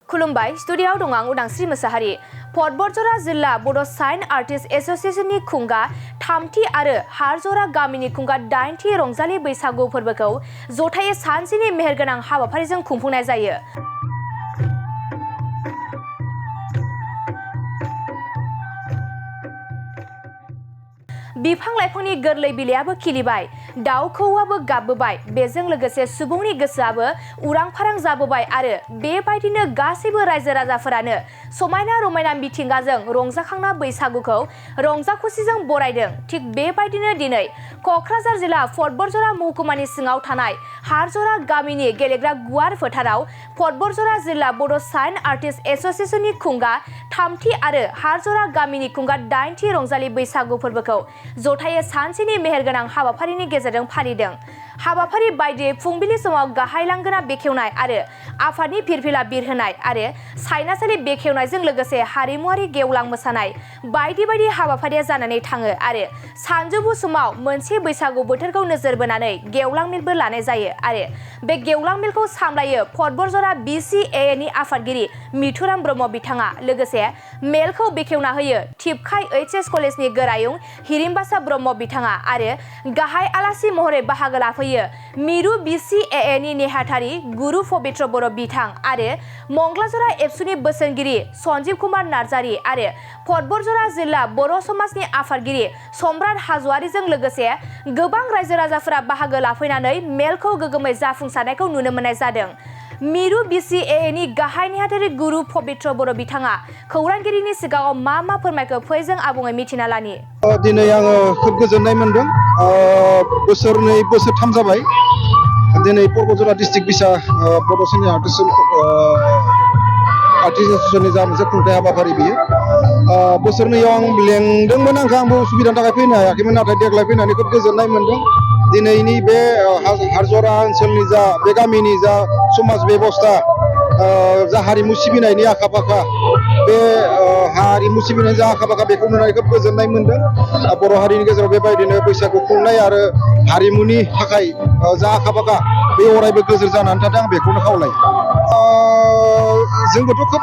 खुलुमबाय स्टुडियाव दं आं उदांस्रि मोसाहारि बतझर जिल्ला बड' साइन आर्टिस्ट एस'सिएशननि खुंगा 3थि आरो हारजरा गामिनि खुंगा 8थि रंजालि बैसागु फोरबोखौ जथायै सानसेनि मेहेरगोनां हाबाफारिजों खुंफुंनाय जायो। बिफां लाइफांनि गोरलै बिलाइयाबो खिलिबाय, दाउ खौआबो गाबबोबाय, बेजों लोगोसे सुबुंनि गोसोआबो उरां फारां जाबोबाय आरो बेबायदिनो गासैबो रायजो राजाफोरानो समायना रमायना मिथिंगाजों रंजाखांना बैसागुखौ रंजा खुसिजों बरायदों। थिग बेबायदिनो दिनै क'क्राझार जिल्ला बतझर महकुमानि सिङाव थानाय हारजरा गामिनि गेलेग्रा गुवार फोथाराव बतझर जिल्ला बड' साइन आर्टिस्ट एस'सिएशननि खुंगा 3थि आरो हारजरा गामिनि खुंगा 8थि रंजालि बैसागु फोरबोखौ जथायै सानसेनि मेहेरगोनां हाबाफारिनि गेजेरजों फालिदों। हाबाफारि बायदियै फुंबिलि समाव गाहाय लांगोना बेखेवनाय आरो आफादनि फिरफिला बिरहोनाय आरो सायनासालि बेखेवनायजों लोगोसे हारिमुआरि गेवलां मोसानाय बायदि बायदि हाबाफारिया जानानै थाङो आरो सानजौफु समाव मोनसे बैसागु बोथोरखौ नोजोर बोनानै गेवलां मेलबो लानाय जायो आरो बे गेवलां मेलखौ सामलायो बतझर BCAA नि आफादगिरि मिथुराम ब्रह्म बिथाङा। लोगोसे मेलखौ बेखेवना होयो थिपखाय HS कलेजनि गोरायुं हिरिम्बासा ब्रह्म बिथाङा आरो गाहाय आलासि महरै बाहागो लाफैयो मिरु BCAA नि नेहाथारि गुरु पबित्र बर' बिथां आरो मंगलाजरा एबसुनि बोसोनगिरि सन्जीब कुमार नार्जारि आरो बतझर जिल्ला बर' समाजनि आफादगिरि सम्राट हाज'वारिजों लोगोसे गोबां रायजो राजाफोरा बाहागो लाफैनानै मेलखौ गोगोमै जाफुंसारनायखौ नुनो मोननाय जादों। मिरु BCAA नि गाहाय नेहाथारि गुरु पबित्र बर' बिथाङा खौरांगिरिनि सिगाङाव मा फोरमायखो फै जों आबुङै मिथिना लानि। दिनै आङो खोब गोजोननाय मोनदों। बोसोरनै बोसोरथाम जाबाय दिनै बतझर डिस्ट्रिक्ट बिसा बड' साइन आर्टिस्ट एस'सिएशननि जा मोनसे खुंथाय हाबाफारि बियो बोसोरनैयाव आं लेंदोंमोन आंबो उसुबिदानि थाखाय फैनो हायाखैमोन, नाथाय देग्लाय फैनानै खोब गोजोननाय मोनदों। दिनैनि बे हारजरा ओनसोलनि जा बे गामिनि जा समाज बेबस्था जा हारिमु सिबिनायनि आखा फाखा बे हारिमु सिबिनायनि जा आखा फाखा बेखौ नुनानै खोब गोजोननाय मोनदों। बर' हारिनि गेजेराव बेबायदिनो बैसागु खुंनाय आरो हारिमुनि थाखाय जा आखा फाखा बे अरायबो गोजोर जानानै थाथों आं बेखौनो खावलायो। जोंबोथ' खोब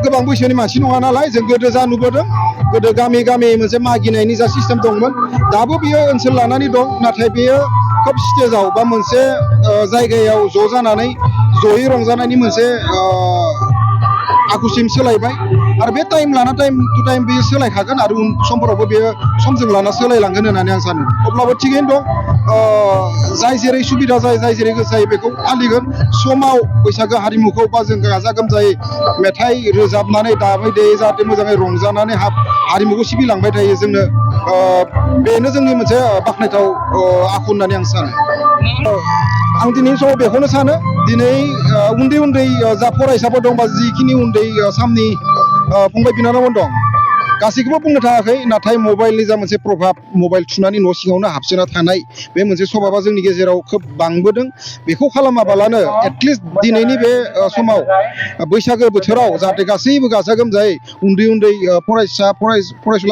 गोबां बैसोनि मानसि नङा नालाय, जों गोदो जा नुबोदों गोदो गामि गामि मोनसे मागिनायनि जा सिस्टेम दंमोन, दाबो बियो ओनसोल लानानै दं, नाथाय बेयो खोब स्टेजाव बा मोनसे जायगायाव ज' जानानै जयै रंजानायनि मोनसे आखुसिम सोलायबाय आरो बे टाइम लाना टाइम टु टाइम बेयो सोलायखागोन आरो उन समफोरावबो बेयो समजों लाना सोलायलांगोन होननानै आं सानो। अब्लाबो थिगैनो दं, जाय जेरै सुबिदा जाय जेरै गोसो जायो बेखौ फालिगोन। समाव बैसागो हारिमुखौ बा जों गाजा गोमजायै मेथाइ रोजाबनानै दामै देयै जाहाथे मोजाङै रंजानानै हारिमुखौ सिबिलांबाय थायो जोंनो बेनो जोंनि मोनसे बाख्नायथाव आखु होननानै आं सानो। आं दिनैनि समाव बेखौनो सानो, दिनै उन्दै जा फरायसाफोर दं बा जिखिनि उन्दै सामनि फंबाय बिनानावमोन दं गासैखौबो बुंनो थाङाखै, नाथाय मबाइलनि जा मोनसे प्रभाब, मबाइल थुनानै न' सिङावनो हाबसोना थानाय बे मोनसे सभाबा जोंनि गेजेराव खोब बांबोदों। बेखौ खालामाबालानो एटलिस्ट दिनैनि बे समाव बैसागो बोथोराव जाहाथे गासैबो गाजा गोमजायै उन्दै फरायसुला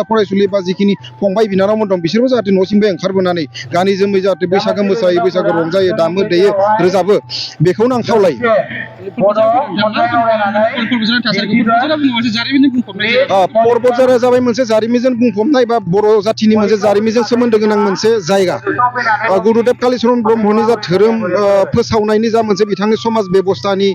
फरायसुलि बा जिखिनि फंबाय बिनानावमोन दं बिसोरबो जाहाथे न'सिमबो ओंखारबोनानै गानै जोमै जाहाथे बैसागो मोसायो, बैसागो रंजायो, दामो देयो रोजाबो, बेखौनो आं खावलायो। बतझरा जाबाय मोनसे जारिमिनजों बुंफबनाय बा बर' जाथिनि मोनसे जारिमिनजों सोमोन्दो गोनां मोनसे जायगा। गुरुदेब कालिचरन ब्रह्मनि जा धोरोम फोसावनायनि जा मोनसे बिथांनि समाज बेबस्थानि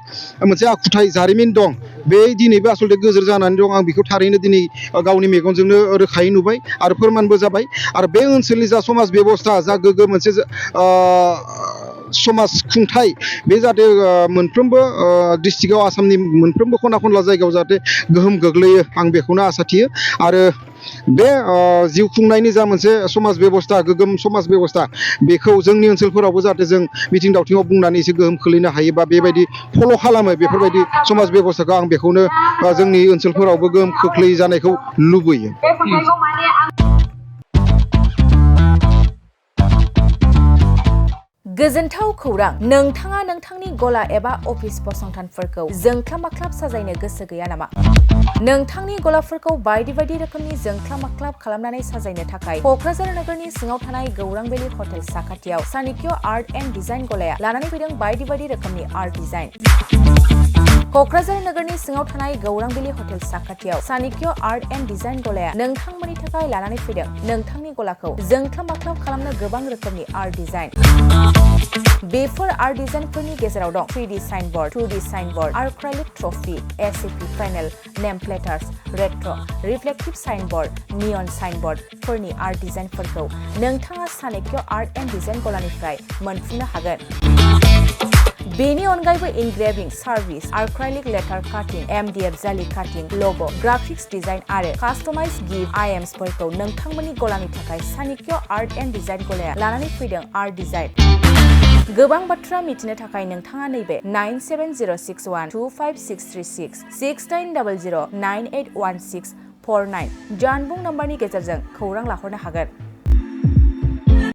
मोनसे आखुथाय जारिमिन दं, बे दिनैबो आसलथे गोजोर जानानै दं। आं बेखौ थारैनो दिनै गावनि मेगनजोंनो रोखायै नुबाय आरो फोरमानबो जाबाय। आरो बे ओनसोलनि जा समाज बेबस्था, जा गोग्गो मोनसे समाज खुंथाय, बे जाहाथे मोनफ्रोमबो डिस्ट्रिक्टआव आसामनि मोनफ्रोमबो खना खनला जायगायाव जाहाथे गोहोम गोग्लैयो आं बेखौनो आसा थियो। आरो बे जिउ खुंनायनि जा मोनसे समाज बेबस्था, गोग्गोम समाज बेबस्था, बेखौ जोंनि ओनसोलफोरावबो जाहाथे जों मिथिं दावथिङाव बुंनानै एसे गोहोम खोलैनो हायो बा बेबायदि फल' खालामो, बेफोरबायदि समाज बेबस्थाखौ आं बेखौनो जोंनि ओनसोलफोरावबो गोहोम खोख्लै जानायखौ लुबैयो। गोजोनथाव खौरां, नोंथाङा नोंथांनि गला एबा अफिस फसंथानफोरखौ जोंख्लाब माख्लाब साजायनो गोसो गैया नामा? नोंथांनि गलाफोरखौ बायदि रोखोमनि जोंख्लाब माख्लाब खालामनानै साजायनो थाखाय क'क्राझार नोगोरनि सिङाव थानाय गौरां भेलि हटेल साखाथियाव सानिक्य आर्ट एन्ड डिजाइन गलाया लानानै फैदों बायदि रोखोमनि आर्ट डिजाइन। क'क्राझार नोगोरनि सिङाव थानाय गौरांबिलि हटेल साखाथियाव चाणक्य आर्ट एन्ड डिजाइन गलाया नोंथांमोननि थाखाय लानानै फैदों नोंथांनि गलाखौ जोंख्लाब माख्लाब खालामनो गोबां रोखोमनि आर्ट डिजाइन। बेफोर आर्ट डिजाइनफोरनि गेजेराव दं 3D signboard, 2D signboard, acrylic trophy, SAP panel, name plates, retro, reflective signboard, neon साइनबोर्डफोरनि आर्ट डिजाइनफोरखौ नोंथाङा चाणक्य आर्ट एन्ड डिजाइन गलानिफ्राय मोनफुंनो हागोन। बेनि अनगायैबो इनग्रेविं सार्भिस, आर्क्राइलिक लेटार काटिं, MDF जालि काटिं, ल'ग', ग्राफिक्स डिजाइन आरो कास्टमाइज गिफ्ट आइटेम्सफोरखौ नोंथांमोननि गलानि थाखाय चाणक्य आर्ट एन्ड डिजाइन गलाया लानानै फैदों आर्ट डिजाइन। गोबां बाथ्रा मिथिनो थाखाय नोंथाङा नैबे 9706125636 6800981649 जानबुं नम्बरनि गेजेरजों खौरां लाहरनो हागोन।